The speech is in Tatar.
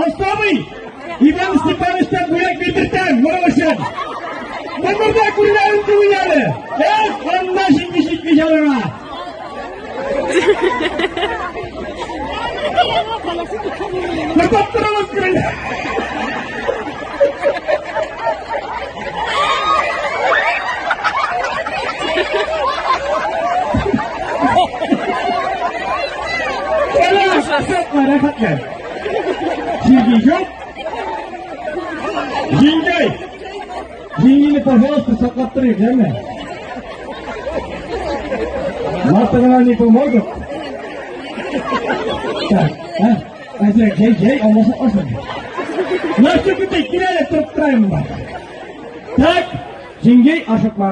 Особый! Иван Степановичтан бүләк бирдертәм, моның өчен! Монда күргәнем түгел әле! Эх, анда җиңги җитми җаныңа! Тотып торыгыз, күрен! Рәхәтлән. Җиңги юк. Җиңгәй. Җиңгине, пожалуйста, саклап торыйк, яме? Маты гына не поможет. Так, а? Әзрәк җәй, җәй, Алла сакласын. Нәрсә көтик, кил әле, торып торайм. Так, җиңгәй, ашыкма.